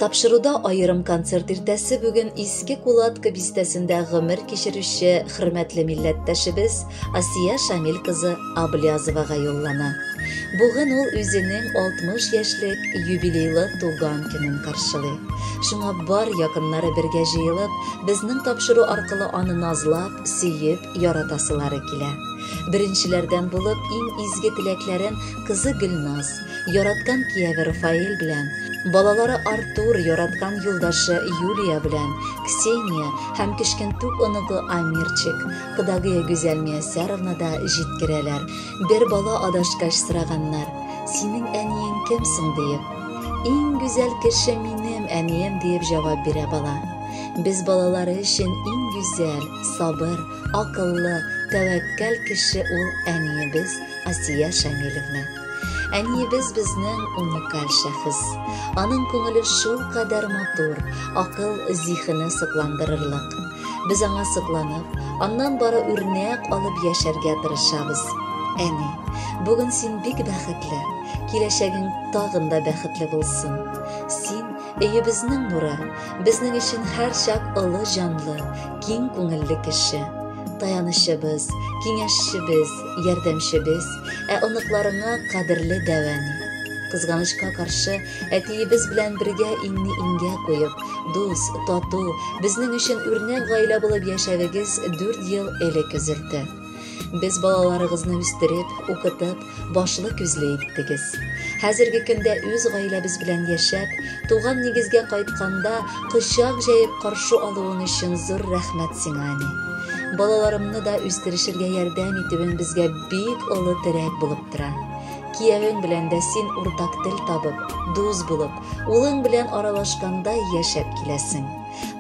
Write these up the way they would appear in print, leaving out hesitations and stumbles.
Тапшыруда аерым концерт иртәсе бүген Иске Кулатка бистәсендә гомер кичерүче хөрмәтле милләттәшебез Асия Шамил кызы Аблязовага юллана. Бүген ул үзенең 60 яшьлек юбилейлы туган көнен каршылый. Шуңа бар якыннары бергә җыелып, безнең тапшыру аркылы аны назлап, сөеп, яратасылары килә. Беренчеләрдән булып иң изге теләкләрен кызы Гөлназ, яраткан кияве Рафаэль белән, балалары Артур, яраткан юлдашы Юлия белән, Ксения һәм кечкентүк оныгы Амирчик, кодагые Гүзәл Миясәровна да җиткерәләр. Бер бала адашкач сораганнар, синең әниең кем соң диеп. Иң гүзәл кеше минем әнием диеп җавап бирә бала. Без балалары өчен иң гүзәл, сабыр, акыллы, тәвәккәл кеше ул әниебез Асия Шамилевна. Әниебез безнең уникаль шәхес. Аның күңеле шулкадәр матур, акыл зиһене сокландырырлык. Без аңа сокланып, аннан бары үрнәк алып яшәргә тырышабыз. Әни, бүген син бик бәхетле, киләчәгең тагын да бәхетле булсын. Син өебезнең нуры, безнең өчен һәрчак олы җанлы, киң күңелле кеше. Таянычыбыз, киңәшчебез, ярдәмчебез, ә оныкларыңа кадерле дәү әни. Кызганычка каршы, әтиебез белән бергә иңне иңгә куеп, дус, тату, безнең өчен үрнәк гаилә булып яшәвегез 4 ел элек өзелде. Без балаларыгызны үстереп, укытып, башлы күзле иттегез. Хәзерге көндә үз гаиләбез белән яшәп, туган нигезгә кайтканда кочак җәеп каршы алуың өчен зур рәхмәт сиңа, әни. Балаларымны да үстерешергә ярдәм итүең безгә бик олы терәк булып тора. Киявең белән дә син уртак тел табып, дус булып, улың белән аралашкандай яшәп киләсең.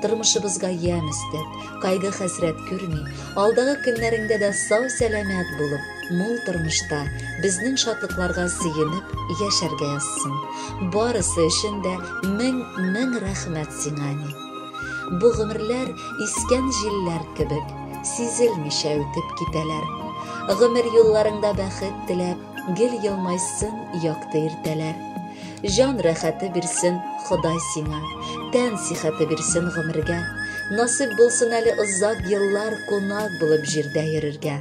Тормышыбызга ямь өстәп, кайгы-хәсрәт күрми, алдагы көннәреңдә дә сау-сәламәт булып, мул тормышта безнең шатлыкларга сөенеп яшәргә язсын. Барысы өчен дә мең-мең рәхмәт сиңа, әни. Бу гомерләр искән җилләр кебек, сизелмичә үтеп китәләр. Гомер юлларыңда бәхет теләп, гел елмайсын якты иртәләр. Җан рәхәте бирсен Ходай сиңа, тән сихәте бирсен гомергә. Насыйп булсын әле озак еллар кунак булып җирдә йөрергә.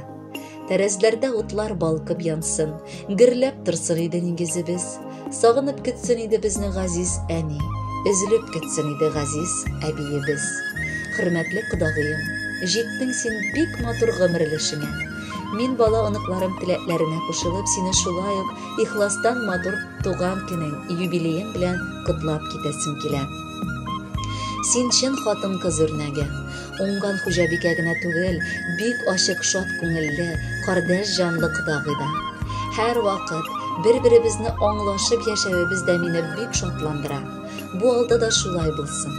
Тәрәзләрдә утлар балкып янсын, гөрләп торсын иде нигезебез. Сагынып көтсен иде безне газиз әни, өзелеп көтсен иде газиз әбиебез. Хөрмәтле кодагыем, җиттең син бик матур гомер өлешеңә. Мин бала оныкларым теләкләренә кушылып, сине шулай ук ихластан матур туган көнең, юбилеең белән котлап китәсем килә. Син чын хатын-кыз үрнәге. Уңган хуҗабикә генә түгел, бик ачык шат күңелле, кардәш җанлы кодагый да. Һәр вакыт бер-беребезне аңлашып яшәвебез дә мине бик шатландыра. Бу алда да шулай булсын.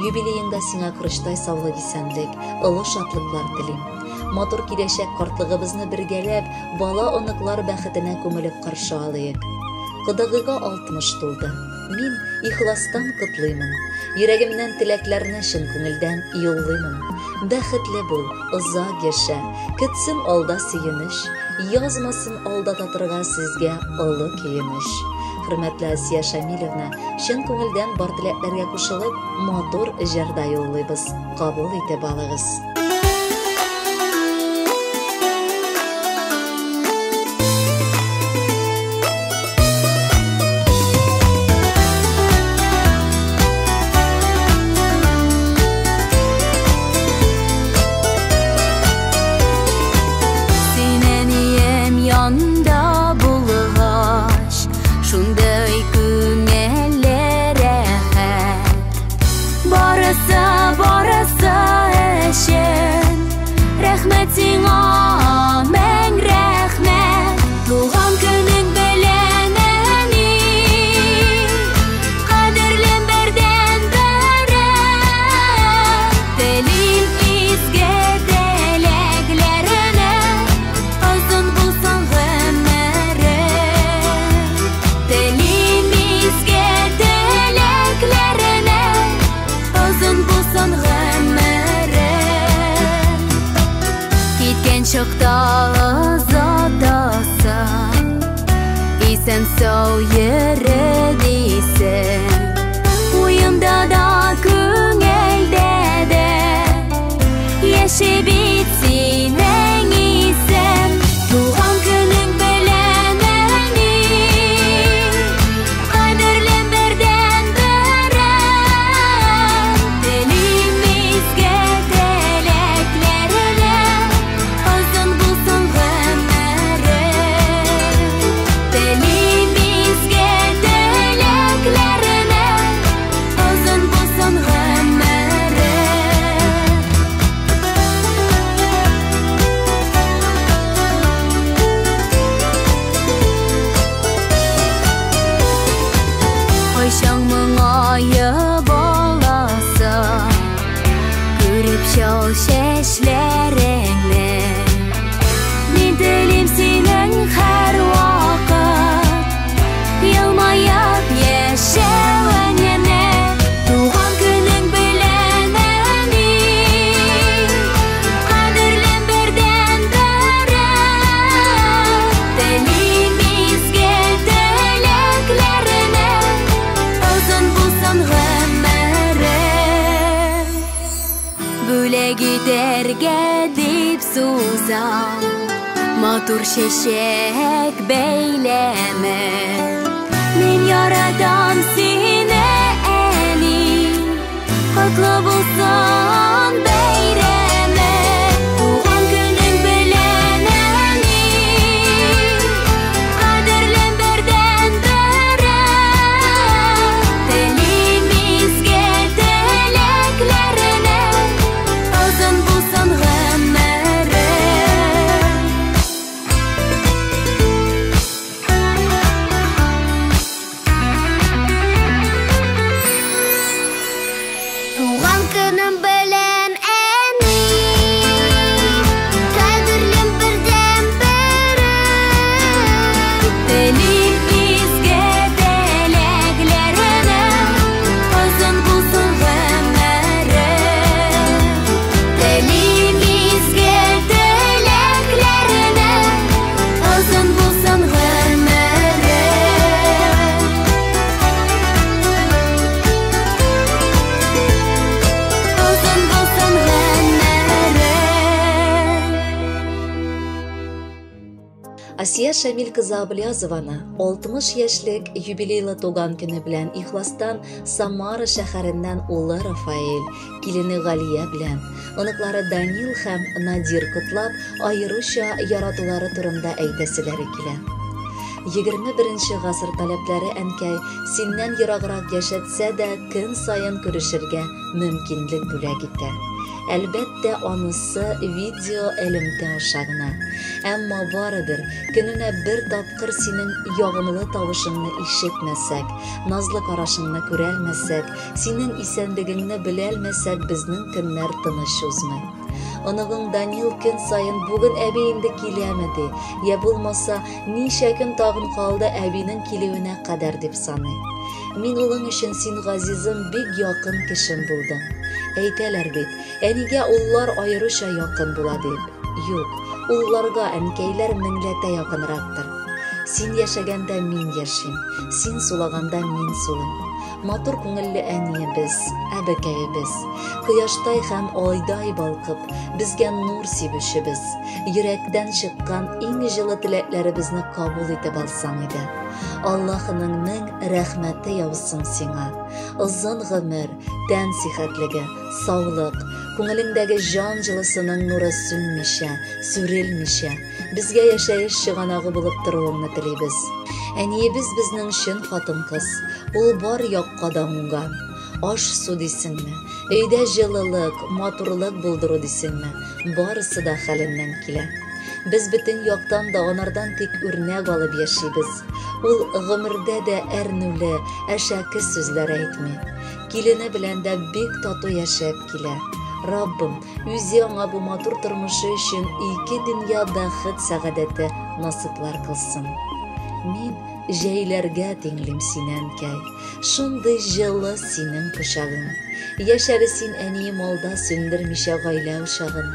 Юбилееңда сиңа корычтай саулык, исәнлек, олы шатлыклар телим. Матур киләчәк картлыгыбызны бергәләп, бала-оныклар бәхетенә күмелеп каршы алыйк. Кодагыйга 60 тулды. Мин ихластан котлыймын. Йөрәгемнән теләкләрне чын күңелдән юллыймын. Бәхетле бул, озак яшә. Көтсен алда сөенеч. Язмасын алда татырга сезгә олы көенеч. Хөрмәтле Асия Шамилевна, чын күңелдән бар теләкләргә кушылып, матур җыр да юллыйбыз. Кабул итеп алыгыз. Син әнием янында булгач, шундый күңелле рәхәт. Барысы, барысы өчен рәхмәт сиңа, мең рәхмәт. Туган көнең белән, әни, кадерлем бердән-берем. Телим изге теләкләреңә, озын булсын гомерең. Телим изге теләкләреңә, озын булсын гомерең. Киткән чакта озатасың, исән сау йөре дисең. Уемда сузам, матур чәчәк бәйләме. Мин яратам сине, әни, котлы булсын бәйрәме. Туган көнең белән, әни, кадерлем бердән-берем. Телим изге теләкләренә, озын булсын гомерең. Туган көнем белән, әни, кадерлем бердән-берем. Телим изге теләкләренә, озын булсын гомерең. Телим изге теләкләренә, озын булсын гомерең. Озын булсын гомерең. Асия Шамил кызы Аблязованы 60 яшьлек юбилейлы туган көне белән ихластан Самара шәһәреннән улы Рафаэль, килене Галия белән, оныклары Данил һәм Надир котлап, аеруча яратулары турында әйтәселәре килә. 21 гасыр таләпләре, әнкәй, синнән ераграк яшәтсә дә, көн саен күрешергә мөмкинлек бүләк итә. Әлбәттә, анысы видео элемтә аша гына. Әмма барыбер көненә бер тапкыр синең ягымлы тавышыңны ишетмәсәк, назлы карашыңны күрәлмәсәк, синең исәнлегеңне беләлмәсәк, безнең көннәр тыныч узмый. Оныгың Данил көн саен бүген әби инде киләме ди, я булмаса, ничә көн тагын калды әбинең килүенә кадәр дип саный. Мин улың өчен син, газизым, бик якын кешем булдың. Әйтәләр бит, әнигә уллар аеруча якын була дип. Юк, улларга әнкәйләр меңләтә якынрактыр. Син яшәгәндә мин яшим, син сулаганда мин сулыйм. Матур күңелле әниебез, әбекәебез, кояштай һәм айдай балкып, безгә нур сибүчебез, йөрәктән чыккан иң җылы теләкләребезне кабул итеп алсаң иде. Аллаһының мең рәхмәте яусын сиңа. Озын гомер, тән сихәтлеге, саулык, күңелеңдәге җан җылысының нуры сүнмичә, сүрелмичә, безгә яшәеш чыганагы булып торуыңны телибез. Әниебез безнең чын хатын-кыз, ул бар якка да уңган. Аш-су дисеңме, өйдә җылылык, матурлык булдыру дисеңме, барысы да хәленнән килә. Без бөтен яктан да анардан тик үрнәк алып яшибез. Ул гомердә дә әрнүле, әшәке сүзләр әйтми. Килене белән дә бик тату яшәп килә. Раббым, үзе аңа бу матур тормышы өчен ике дөнья бәхет сәгадәте насыплар кылсын. Мин җәйләргә тиңлим сине, әнкәй. Шундый җылы синең кочагың. Яшәре син, әнием, алда сүндермичә гаилә учагын.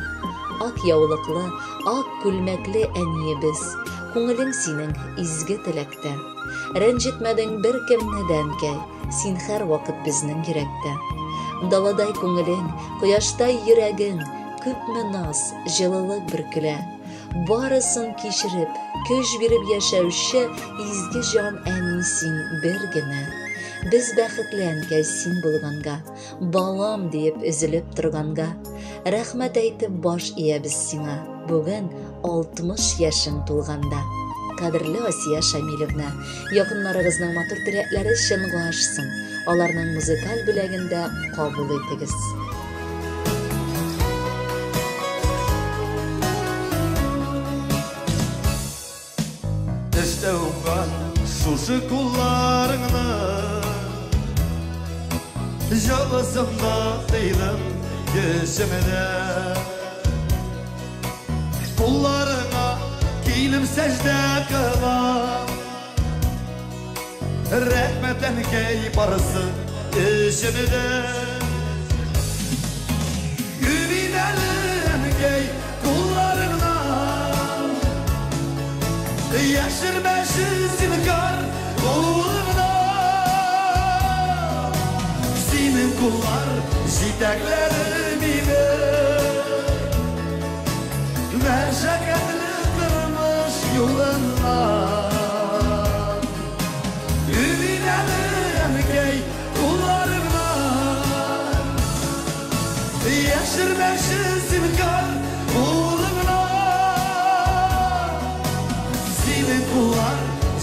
Ак яулыклы, ак күлмәкле әниебез, күңелең синең изге теләктә. Рәнҗетмәдең бер кемне дә, әнкәй, син һәрвакыт безнең йөрәктә. Даладай күңелең, кояштай йөрәгең, күпме наз, җылылык бөркелә. Барысын кичереп, көч биреп яшәүче изге җан әни син бер генә. Без бәхетле, әнкәй, син булганга, балам диеп өзелеп торганга. Рәхмәт әйтеп баш иябез сиңа, бүген 60 яшең тулганда. Кадерле Асия Шамилевна, якыннарыгызның матур теләкләре чынга ашсын. Аларның музыкаль бүләген дә кабул итегез. Эштә уңган шушы кулларыңны җылысында тыйдым көчемдә. Кулларыңа килеп сәҗдә кылам. Рәхмәт, әнкәй, барысы өчен дә. Үбим әле, әнкәй, кулларыңнан. Яшермәче зинһар кулыңнан. Синең куллар җитәкләде мине. Мәшәкатьле тормыш юлыннан. Үбин әле, әнкәй, кулларыңнан. Яшермәче зинһар кулыңнан. Синең куллар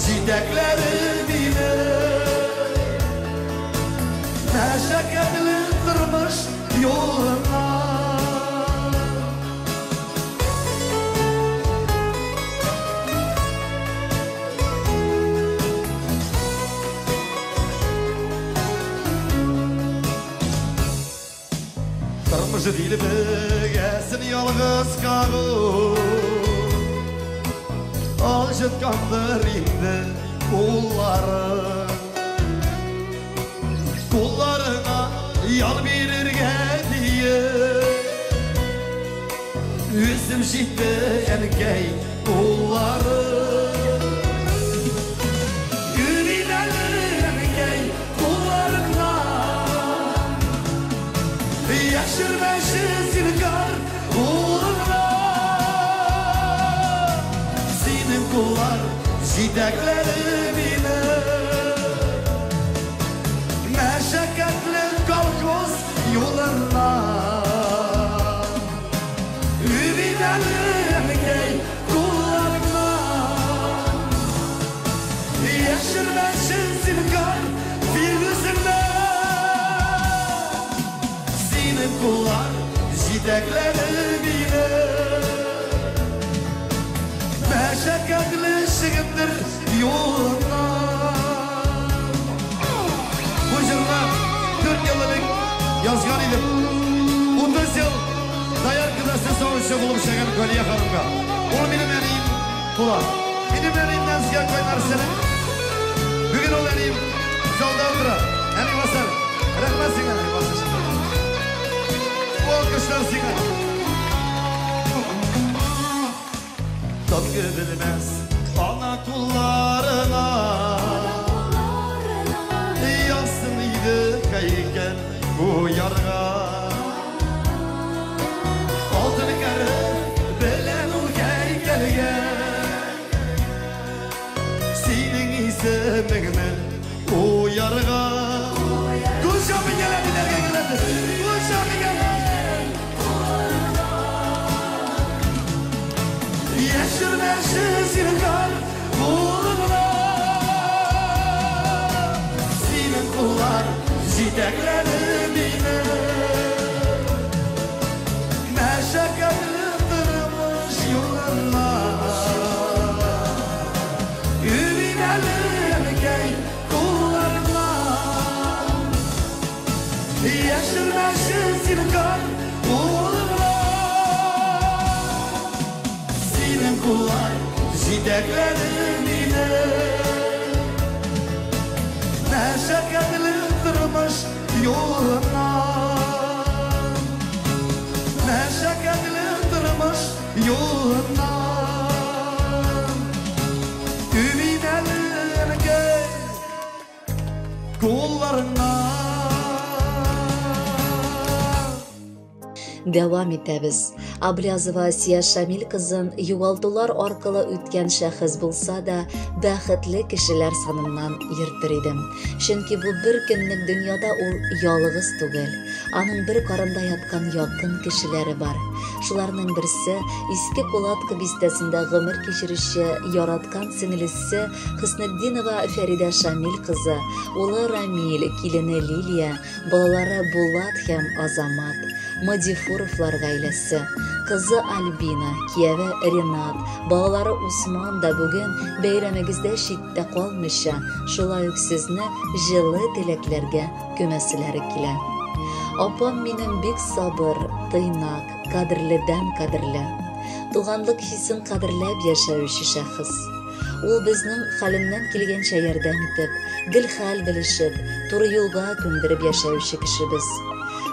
җитәкләде мине. Мәшәкатьле тормыш юлыннан. Тормыш дилбегәсен ялгыз кагу, Алҗыткандыр инде куллары. Кулларыңа ял бирергә диеп, Үзем җитте, әнкәй, куллары. Үбин әле, әнкәй, кулларыңнан. Яшермәче зинһар кулыңнан. Синең куллар җитәкләде мине. Мәшәкатьле колхоз юлыннан. Үбин әле, әнкәй, кулларыңнан. Яшермәче зинһар фирдүсеңнән. Синең куллар җитәкләде мине. Мәшәкатьле чөгендер юлыннан. Бу җырны 4 ел элек язган идем. 30 ел дояркада сөт савучы булып эшләгән Галия ханымга. Ул минем әнием була. Минем әниемнән сезгә кайнар сәлам. Бүген ул әнием залда утыра. Әни басар. Рәхмәт сиңа, әни басар. Бу алкышлар сиңа. Тынгы белмәс ана кулларына. Язсын иде һәйкәл куярга. Алтын хәреф белән ул һәйкәлгә Синең исемеңне куярга. Кул чабып әниләргә генә. Кул чабып. Яшермәче зинһар кулыңнан. Синең куллар җитәкләде мине. Мәшәкатьле тормыш юлыннан. Үбин әле, әнкәй, кулларыңнан. Яшермәче зинһар кулыңнан. Синең куллар җитәкләде мине. Мәшәкатьле тормыш юлыннан. Мәшәкатьле тормыш юлыннан. Үбин әле, әнкәй, кулларыңнан. Дәвам итәбез. Аблязова Асия Шамил кызын югалтулар аркылы үткән шәхес булса да, бәхетле кешеләр саныннан йөртер идем. Чөнки бу бер көнлек дөньяда ул ялгыз түгел. Аның бер карында яткан якын кешеләре бар. Шуларның берсе Иске Кулатка бистәсендә гомер кичерүче яраткан сеңлесе Хөснетдинова Фәридә Шамил кызы, улы Рамил, килене Лилия, балалары Булат һәм Азамат, Мадифуровлар гаиләсе, кызы Альбина, кияве Ренат, балалары Усман да бүген бәйрәмегездә читтә калмыйча, шулай ук сезне җылы теләкләргә күмәселәре килә. Апам минем бик сабыр, тыйнак, кадерледән кадерле. Туганлык хисен кадерләп яшәүче шәхес. Ул безнең хәленнән килгәнчә ярдәм итеп, гел хәл белешеп, туры юлга күндереп яшәүче кешебез.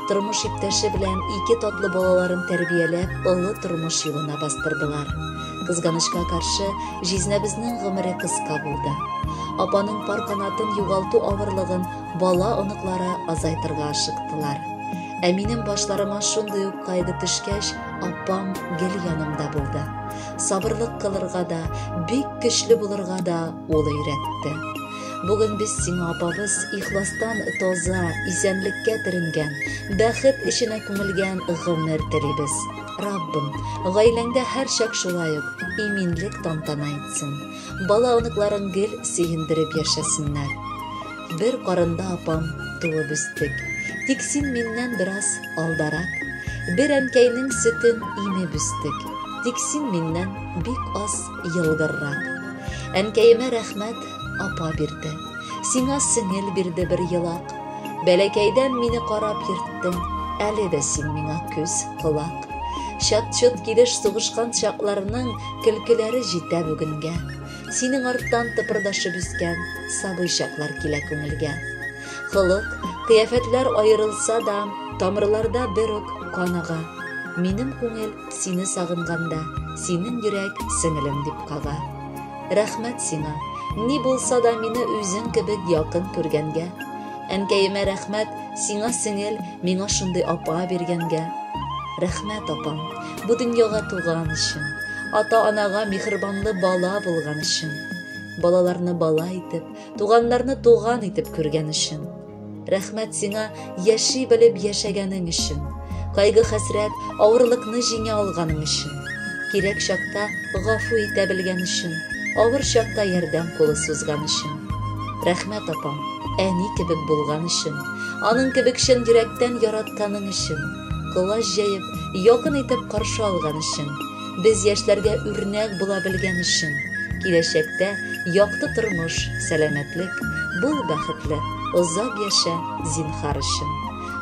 Тормыш иптәше белән ике татлы балаларын тәрбияләп, олы тормыш юлына бастырдылар. Кызганычка каршы, җизнәбезнең гомере кыска булды. Апаның пар канатын югалту авырлыгын бала оныклары азайтырга ашыктылар. Ә минем башларыма шундый ук кайгы төшкәч, апам гел янымда булды. Сабырлык кылырга да, бик көчле булырга да ул өйрәтте. Бүген без сиңа, апабыз, ихластан таза, исәнлеккә төренгән, бәхет эченә күмелгән гомер телибез. Раббым, гаиләңдә һәрчак шулай ук иминлек тантана итсен. Бала оныкларың гел сөендереп яшәсеннәр. Бер карында апам туып үстек. Тик син миннән бераз алдарак. Бер әнкәйнең сөтен имеп үстек. Тик син миннән бик аз елгыррак. Әнкәемә рәхмәт, апа бирде. Сиңа сеңел бирде бер елак. Бәләкәйдән мине карап йөрттең, әле дә син миңа күз, колак. Чат-чот килеш сугышкан чакларның көлкеләре җитә бүгенгә. Синең арттан тыпырдашып үскән сабый чаклар килә күңелгә. Холык, кыяфәтләр аерылса да, тамырларда бер үк кан ага. Минем күңел сине сагынганда, синең йөрәк сеңелем дип кага. Рәхмәт сиңа, ни булса да мине үзең кебек якын күргәнгә. Әнкәемә рәхмәт, сиңа сеңел, миңа шундый апа биргәнгә. Рәхмәт, апам, бу дөньяга туган өчен, ата-анага миһербанлы бала булган өчен, балаларны бала итеп, туганнарны туган итеп күргән өчен. Рәхмәт сиңа яши белеп яшәгәнең өчен, кайгы-хәсрәт, авырлыкны җиңә алганың өчен, кирәк чакта гафу итә белгән өчен, авыр чакта ярдәм кулы сузган өчен. Рәхмәт, апам, әни кебек булган өчен, аның кебек чын йөрәктән яратканың өчен, колач җәеп, якын итеп каршы алган өчен, без яшьләргә үрнәк була белгән өчен. Киләчәктә якты тормыш, сәламәтлек, бул бәхетле, озак яшә, зинһар өчен.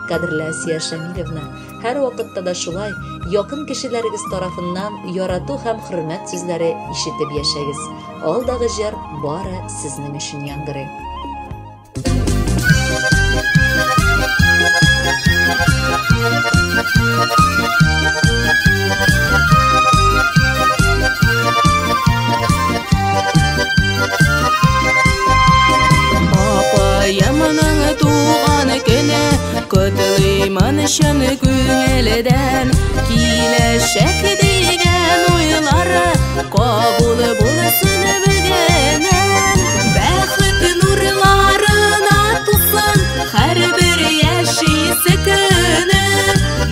Кадерле Асия Шамилевна, һәрвакытта да шулай якын кешеләрегез тарафыннан ярату һәм хөрмәт сүзләре ишетеп яшәгез. Алдагы җыр бары сезнең өчен яңгырый. Апаемның туган көне котлыймын чын күңелдән. Киләчәк дигән уйлары кабул булсын бүгеннән. Бәхет нурларына тулсын һәрбер яшисе көне.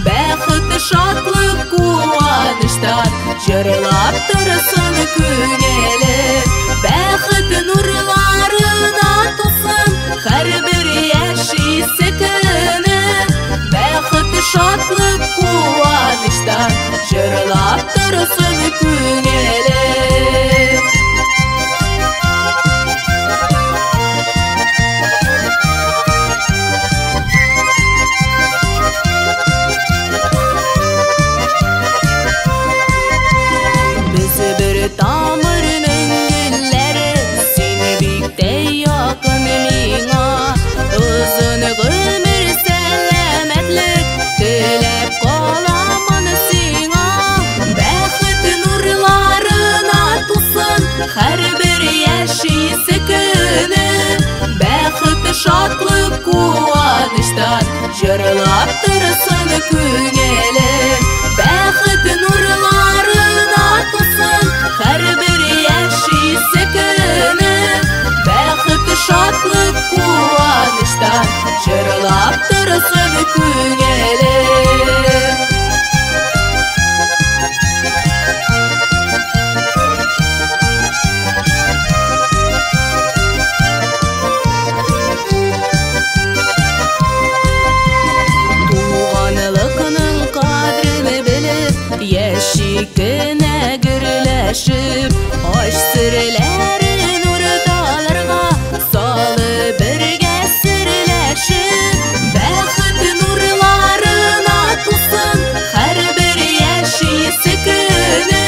Бәхет, шатлык, куаныштан җырлап торсын күңеле. Бәхет нурларына тулсын һәрбер яшисе көне. Бәхет, шатлык, куаныштан җырлап торсын күңеле. Без бер тамырның гөлләре, син бик тә якын миңа. Озын гомер, сәламәтлек теләп каламын сиңа. Бәхет нурларына тулсын һәрбер яшисе көне. Бәхет, шатлык, куаныштан җырлап торсын күңеле. Бәхет нурларына тулсын һәрбер яшисе көне. Бәхет, шатлык, куаныштан җырлап торсын күңеле. Туганлыкның кадерен белеп, яши кенә гөрләшеп, ач серләрен урталарга салып бергә серләшеп. Бәхет нурларына тулсын һәрбер яшисе көне.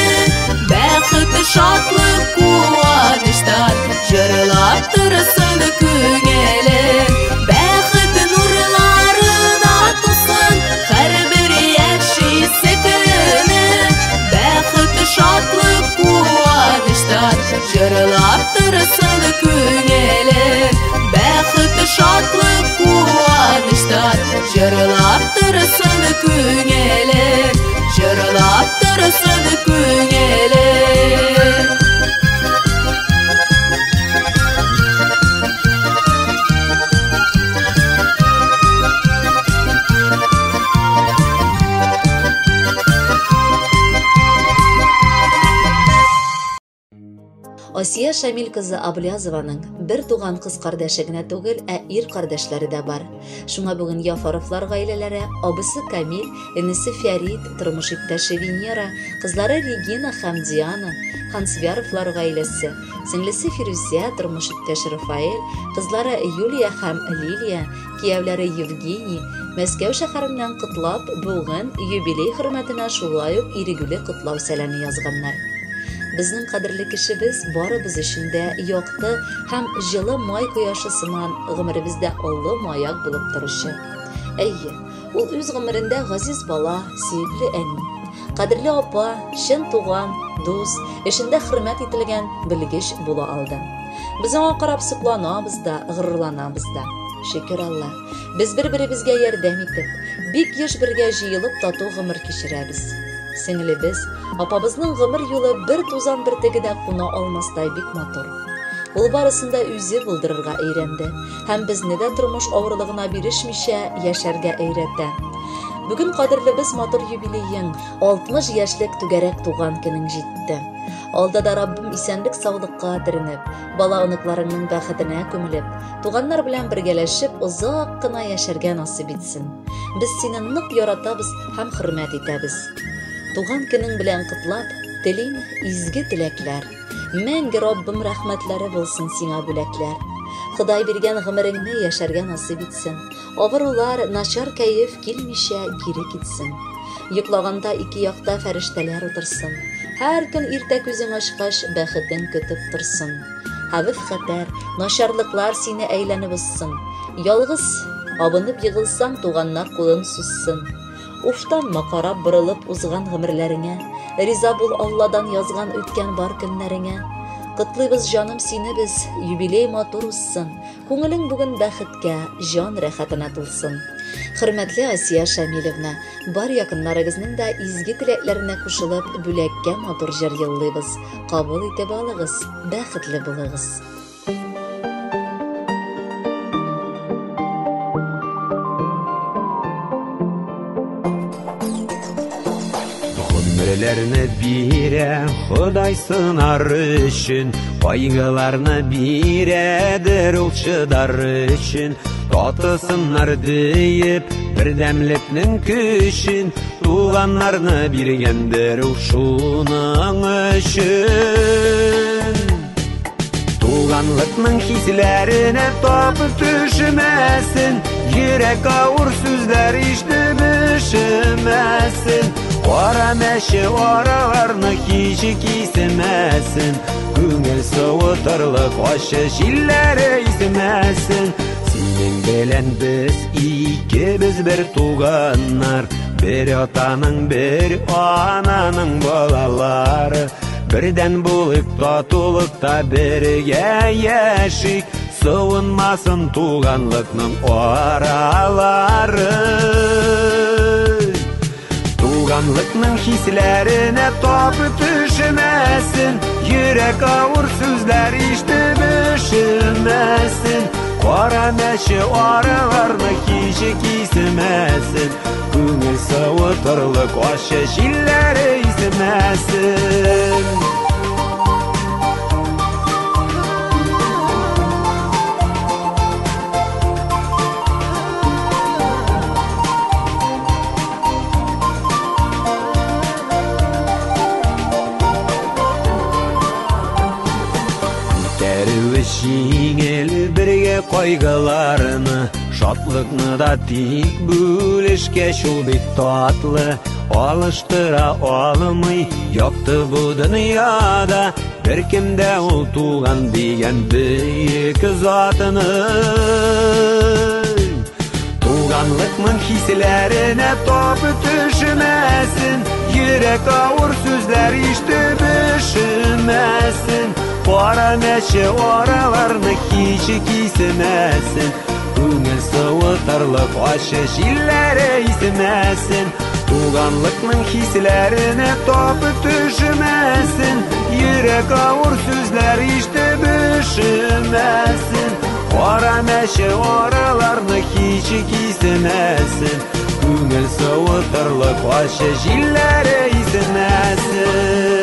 Бәхет, шатлык, куаныштан җырлап торсын күңеле. Бәхет нурларына тулсын һәрбер яшисе көне. Бәхет, шатлык, куаныштан җырлап торсын күңеле. Бәхет, шатлык, куаныштан сагыныштан җырлап торсын күңелем, җырлап торсын күңелем. Асия Шамил кызы Аблязованың бер туган кыз кардәше генә түгел, ә ир кардәшләре дә бар. Шуңа бүген Яфаровлар гаиләләре, абысы Камил, энесе Фәрит, тормыш иптәше Венера, кызлары Регина һәм Диана, Хансвяровлар гаиләсе, сеңлесе Фирүзә, тормыш иптәше Рафаэль, кызлары Юлия һәм Лилия, кияүләре Евгений, Мәскәү шәһәреннән котлап, бүген юбилей хөрмәтенә шулай ук ирегүле котлау сәламе язганнар. Безнең кадерле кешебез барыбыз өчен дә якты һәм җылы май кояшы сыман гомеребездә олы маяк булып торучы. Әйе, ул үз гомерендә газиз бала, сөекле әни, кадерле апа, чын туган, дус, эшендә хөрмәт ителгән белгеч була алды. Без аңа карап сокланабыз да, горурланабыз да. Шөкер Алла, без бер-беребезгә ярдәм итеп, бик еш бергә җыелып тату гомер кичерәбез. Сеңлебез, апабызның гомер юлы бер тузан бөртеге дә куна алмастай бик матур. Ул барысын да үзе булдырырга өйрәнде һәм безне дә тормыш авырлыгына бирешмичә яшәргә өйрәтә. Бүген кадерлебез матур юбилеең, 60 яшьлек түгәрәк туган көнең җитте. Алда да Раббым исәнлек саулыкка төренеп, бала оныкларыңның бәхетенә күмелеп, туганнар белән бергәләшеп озак кына яшәргә насыйп итсен. Без сине нык яратабыз һәм хөрмәт итәбез. Туган көнең белән котлап, телим изге теләкләр. Мәңге Раббым рәхмәтләре булсын сиңа бүләкләр. Ходай биргән гомереңне яшәргә насыйп итсен. Авырулар, начар кәеф килмичә кире китсен. Йоклаганда ике якта фәрештәләр утырсын. Һәр көн иртә күзең ачкач, бәхетең көтеп торсын. Хәвеф-хәтәр, начарлыклар сине әйләнеп узсын. Ялгыз абынып егылсаң, туганнар кулын сузсын. Уфтанма карап борылып узган гомерләреңә, риза бул Алладан язган үткән бар көннәреңә. Котлыйбыз җаным сине без, юбилей матур узсын, күңелең бүген бәхеткә, җан рәхәтенә тулсын. Хөрмәтле Асия Шамилевна, бар якыннарыгызның да изге теләкләренә кушылып, бүләккә матур җыр юллыйбыз. Кабул итеп алыгыз, бәхетле булыгыз. Гомерләрне бирә Ходай сынар өчен, кайгыларны бирәдер ул чыдар өчен. Татысыннар диеп бердәмлекнең көчен, туганнарны биргәндер ул шуның өчен. Туганлыкның хисләренә тапып төшмәсен, йөрәк авыр сүзләр ишетеп өшемәсен. Кара мәче араларны һич кисмәсен, күңел суытырлык ачы җилләре исмәсен. Синең белән без икебез бер туганнар, бер атаның, бер ананың балалары. Бердән булыйк, татулыкта бергә яшик, суынмасын туганлыкның аралары. Туганлыкның хисләренә тапып төшмәсен, йөрәк авыр сүзләр ишетеп өшемәсен. Кара мәче араларны һич кисмәсен, күңел суытырлык ачы җилләре исмәсен. Күтәрүе җиңел бергә кайгыларны, шатлыкны да тик бүлешкәч ул бик татлы. Алыштыра алмый якты бу дөньяда беркем дә ул туган дигән бөек затны. Туганлыкның хисләренә тапып төшмәсен, йөрәк авыр сүзләр ишетеп өшемәсен. Кара мәче араларны һич кисмәсен, Күңел суытырлык ачы җилләре исемәсен. Туганлыкның хисләренә тап төшмәсен. Йөрәк авыр сүзләр ишетеп өшемәсен. Кара мәче араларны һич кисемәсен. Күңел суытырлык ачы җилләре исемәсен.